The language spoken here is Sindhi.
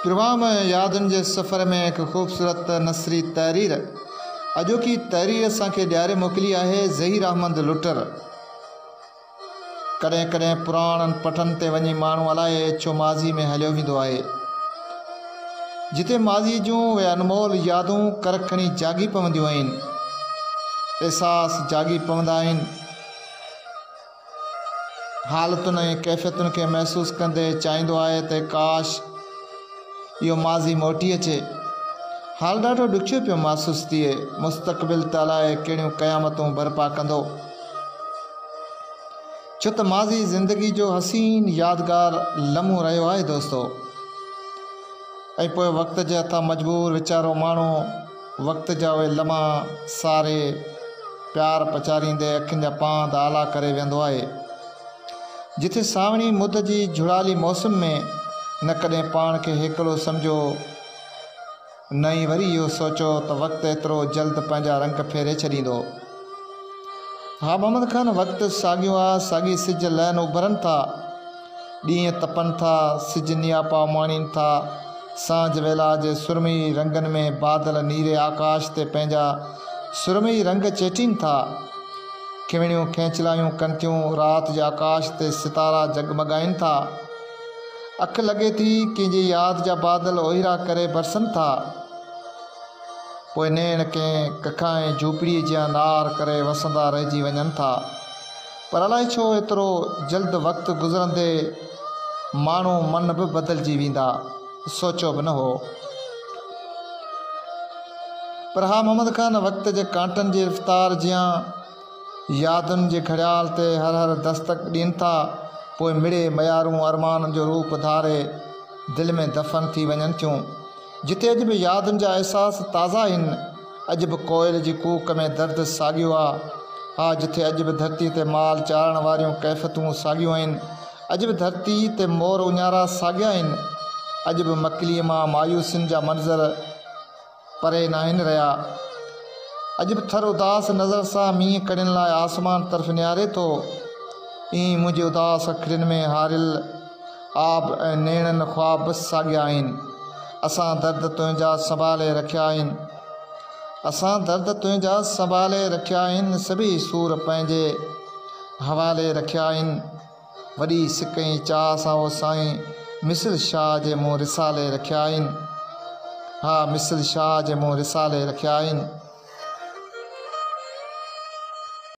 پروگرام يادن جي سفر ۾ هڪ خوبصورت نثري تحرير اڄوڪي تحرير اسان کي ڏياري موڪلي آهي ظهير احمد لٽر. ڪڏهن ڪڏهن پراڻن پٽن تي وڃي ماڻهو الائي ڇو ماضي ۾ هليو ويندو آهي. جتي ماضي جون اهي انمول يادون ڪر کڻي جاڳي پونديون آهن. احساس جاڳي پوندا آهن. حالتن ۽ ڪيفيتن کي محسوس ڪندي چاهيندو آهي ته ڪاش اهو ماضي موٽي اچي. حال ڏاڍو ڏکيو پيو محسوس ٿئي. مستقبل ته الائي ڪهڙيون قيامتون برپا ڪندو. ڇو ته ماضي زندگي جو حسين يادگار لمحو رهيو آهي دوستو. ۽ پوء وقت جي هٿان مجبور ويچارو ماڻهو وقت جا اهي لمحا ساري پيار پچاريندي اکين جا پاند آلا ڪري ويهندو آهي. جتي سانوڻي مد جي جهڙالي موسم ۾ نه ڪڏهن پاڻ کي هيڪلو سمجهيو نه ئي وري اهو سوچيو ته وقت ايترو جلد پنهنجا رنگ ڦيري ڇڏيندو. ها محمد خان وقت ساڳيو آ، ساڳي سج لهن اڀرن ٿا، ڏينهن تپن ٿا، سج نياپا اماڻين ٿا، سانجهه ويلا جي سرمئي رنگن ۾ بادل نيري آڪاش تي پنهنجا سرمئي رنگ چيٽين ٿا، کنوڻيون کينچلايون ڪن ٿيون، رات جي آڪاش تي ستارا جڳمڳائين ٿا، اک لڳي ٿي ڪنهن جي ياد جا بادل اوهيرا ڪري برسن ٿا. پوء نيڻ ڪنهن ڪکائين جهوپڙيء جيان نار ڪري وسندا رهجي وڃن ٿا. پر الائي ڇو ايترو جلد وقت گذرندي ماڻهو من به بدلجي ويندا، سوچيو به نه هو. پر ها محمد خان وقت جي ڪانٽن جي رفتار جيان يادن جي گهڙيال تي هر هر دستڪ ڏين ٿا، پوء مڙئي ميارون ارمانن جو روپ ڌاري دل ۾ دفن ٿي وڃن ٿيون. جتي اڄ به يادن جا احساس تازا آهن، اڄ به ڪوئل جي ڪوڪ ۾ درد ساڳيو آ. ها جتي اڄ به ڌرتي تي مال چارڻ واريون ڪيفتون ساڳيون آهن، اڄ به ڌرتي تي مور اڃارا ساڳيا آهن، اڄ به مڪليء مان مايوسين جا منظر پري ناهن رهيا. اڄ به ٿر اداس نظر سان مينهن ڪڻين لاء آسمان طرف نهاري ٿو. ائين ئي منهنجي اداس اکڙين ۾ هاريل آب ۽ نيڻن خواب به ساڳيا آهن. اسان درد تنهنجا سنڀالي رکيا آهن. اسان درد تنهنجا سنڀالي رکيا آهن سڀئي سور پنهنجي حوالي رکيا آهن. وڏي سڪ ۽ چاهه سان او سائين مثل شاهه جي مون رسالي رکيا آهن. ها مثل شاهه جي مون رسالي رکيا آهن.